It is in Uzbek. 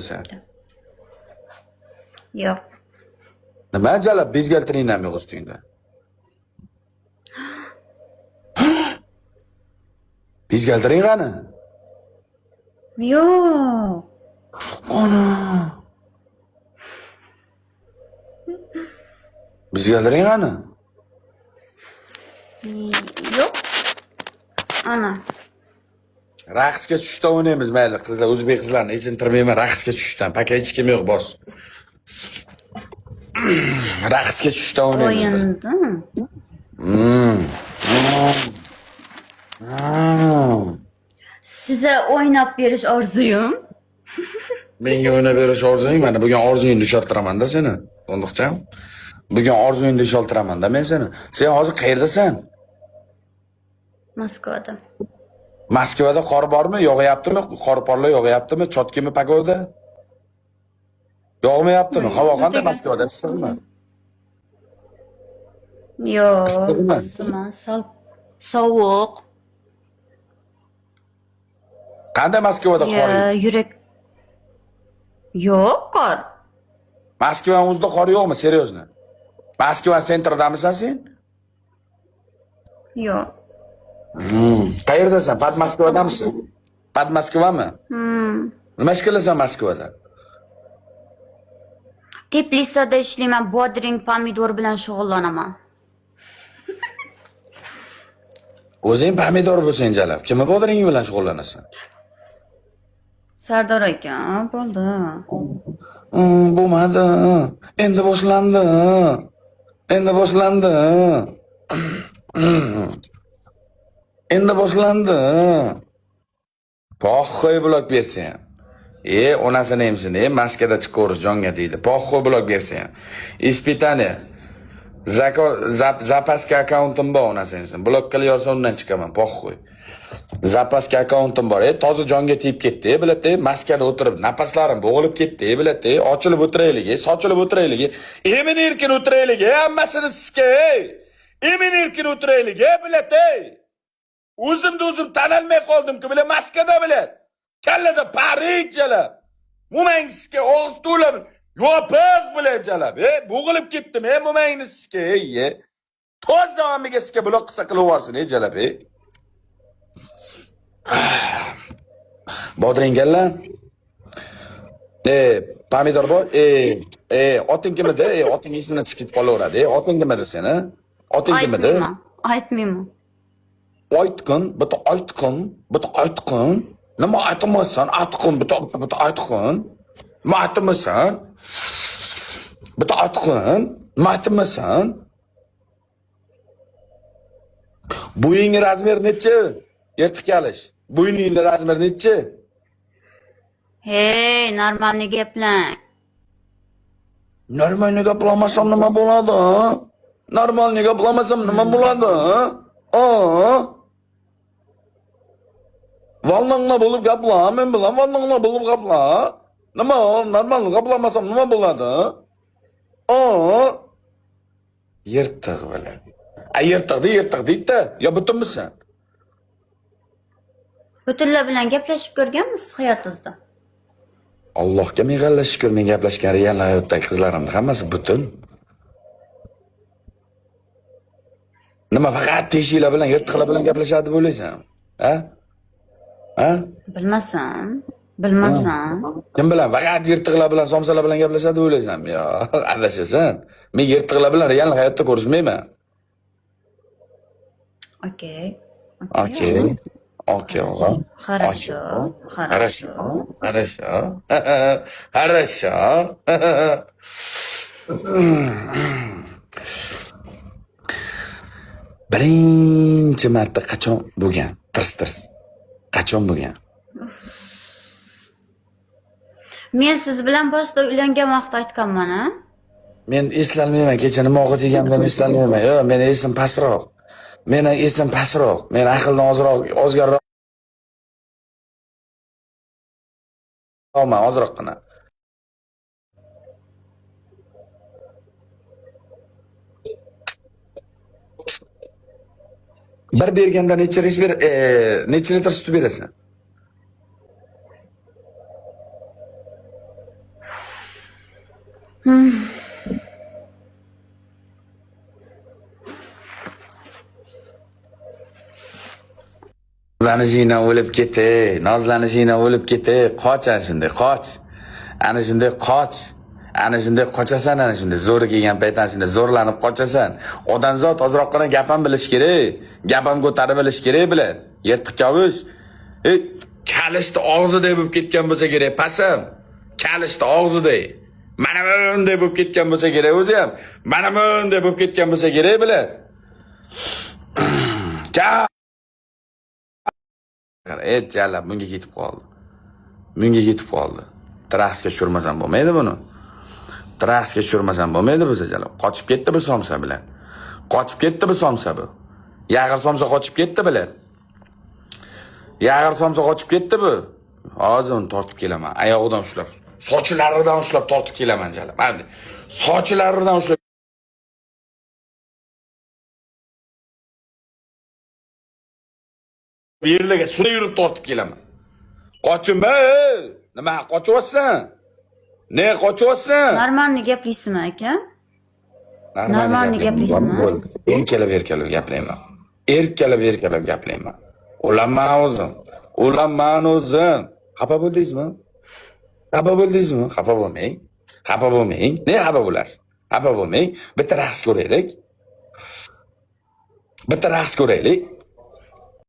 o'ynaysan? Yo'q. Nima jalab bezgaltiring ham yo'q ustingda. Bezgaltiring qani? Yo'q. Ana. Bezgaltiring qani? Yo'q. Ana. Raqsga tushishda o'ynaymiz, mayli, qizlar, o'zbek qizlarini ichintirmayman raqsga tushishdan. Paka hech kim yo'q, bos. Raqsga tushishda o'ynaymiz. O'yinda. Size o'ynab berish orzuyim. Menga o'ynab berish orzuying, mana bugun orzuyingni ushaltiraman-da seni. O'ndiqcham. Bugun orzuyingni ushaltiraman-da men seni. Sen hozir qayerdasan? Moskvada. Moskvada qor bormi? Yog'yaptimi? Qor porlar yog'yaptimi? Chotkimi pagoda? Yog'mayaptimi? Havo qanday Moskvada? Issiqmi? Yo'q. Issiqmi? Issiqmi? Sovuq. Qanday Moskvada qor? Ya, yurak. Yo'q, qor. Moskvani o'zida qor yo'qmi? Seriyozmi? Moskva sentridamisan sen? Yo'q. Qayerdasan? Pod Moskvadamisan? Pod Moskvami? Hmm. Nima ish qilasan Moskvada? Teplitsada ishlayman, bodring, pomidor bilan shug'ullanaman. O'zing pomidor bo'lsang jalab. Kimni bodringi bilan shug'ullanasan? Sardor aka, bo'ldi. Bo'lmadi. Endi boshlandi. Endi boshlandi. Endi boshlandi. Poxoy blok bersa ham. Onasini emsin, maskada chiqaverish jonga tegdi. Poxoy blok bersa ham. Ispitani. Zapaska akkauntim bor onasini emsin. Blok qilib yorsa undan chiqaman, poxoy. Zapaska akkauntim bor. Toza jonga tegib ketdi, biladi, maskada o'tirib, nafaslarim bo'g'ilib ketdi, biladi, ochilib o'tiraylik, sochilib o'tiraylik. Emin erkin o'tiraylik, hammasini sizga, Emin erkin o'tiraylik, biladi. O'zimni o'zim tanalmay qoldim-ku, bila maskada biladi. Kallada parik jalab. Mo'mang sizga og'iz to'lab, yopiq biladi jalab. Bo'g'ilib ketdim, mo'mangni sizga, Toza amiga sizga blok qilsa qilib yuborsin, jalab, Bodringganlar. Pomidor bor. Oting kim edi? Oting esimdan chiqib ketib qolaveradi. Oting kim edi seni? Oting kim edi? Aytmayman. Aytmayman. Aytqin, bitta aytqin, bitta aytqin. Nima aytmaysan? Aytqin, bitta bitta aytqin. Nima aytmaysan? Bitta aytqin. Nima aytmaysan? Bo'ying razmeri nechi? Yirtiq kalish. Bo'yning razmeri nechi? Hey, normalni gaplang. Normalni gaplamasam nima bo'ladi? Normalni gaplamasam nima bo'ladi? A? Vallangla bo'lib gapla, men bilan vallangla bo'lib gapla. Nima, normal gaplamasam nima bo'ladi? A? Yirtiq bilan. A yirtiqni yirtiq deydi-da, yo butunmisan? Butunlar bilan gaplashib ko'rganmisiz hayotingizda? Allohga ming g'alla shukr, men gaplashgan real hayotdagi qizlarimni hammasi butun. Nima faqat teshiklar bilan, yirtiqlar bilan gaplashadi deb o'ylaysan? Ha? Ha? Bilmasam, bilmasam. Kim bilan? Faqat yirtiqlar bilan, somsalar bilan gaplashadi deb o'ylaysan? Yo, adashasan. Men yirtiqlar bilan real hayotda ko'rishmayman. Okey. Okey. Okey, og'a. Хорошо, Хорошо. хорошо. Хорошо. Хорошо. Birinchi marta qachon bo'lgan? Tirs-tirs. Qachon bo'lgan? Men siz bilan boshida uylangan vaqt aytganman, a? Men eslolmayman, kecha nima ovqat yeganimdan eslolmayman. Yo'q, meni esim pastroq. Meni esim pastroq. Men aqldan ozroq, ozganroqman, ozroqgina. Bir berganda necha ris ber, necha litr sut berasan? Nozlanishingdan o'lib ketay, nozlanishingdan o'lib ketay. Qoch ana shunday, qoch. Ana shunday qoch. Ana shunday qochasan, ana shunday zo'ri kelgan payt ana shunday zo'rlanib qochasan. Odamzod ozroqgina gap ham bilish kerak. Gap ham ko'tarib bilish kerak, biladi. Yirtiq kavush. Ey, kalishni og'ziday bo'lib ketgan bo'lsa kerak, pasam. Kalishni og'ziday. Mana bunday bo'lib ketgan bo'lsa kerak o'zi ham. Mana bunday bo'lib ketgan bo'lsa kerak, biladi. Ka Ey, jalab, bunga ketib qoldi. Bunga ketib qoldi. Traxga tushirmasam bo'lmaydi buni. Traxga tushirmasam bo'lmaydi bu jalab. Qochib ketdi bu somsa bilan. Qochib ketdi bu somsa bu. Yag'ir somsa qochib ketdi bilan. Yag'ir somsa qochib ketdi bu. Hozir uni tortib kelaman. Oyog'idan ushlab, sochlaridan ushlab tortib kelaman jalab. Mana bunday. Sochlaridan ushlab yerlarga sura yurib tortib kelaman. Qochma, ey! Nima qochyapsan? Ne qochyapsan? Нормальный gaplaysizmi, aka? Нормальный gaplaysizmi? Bo'ldi. Erkalab erkalab gaplayman. Erkalab erkalab gaplayman. O'laman o'zim. O'laman o'zim. Xafa bo'ldingizmi? Xafa bo'ldingizmi? Xafa bo'lmang. Xafa bo'lmang. Ne xafa bo'lasiz? Xafa bo'lmang. Bitta raqs ko'raylik. Bitta raqs ko'raylik.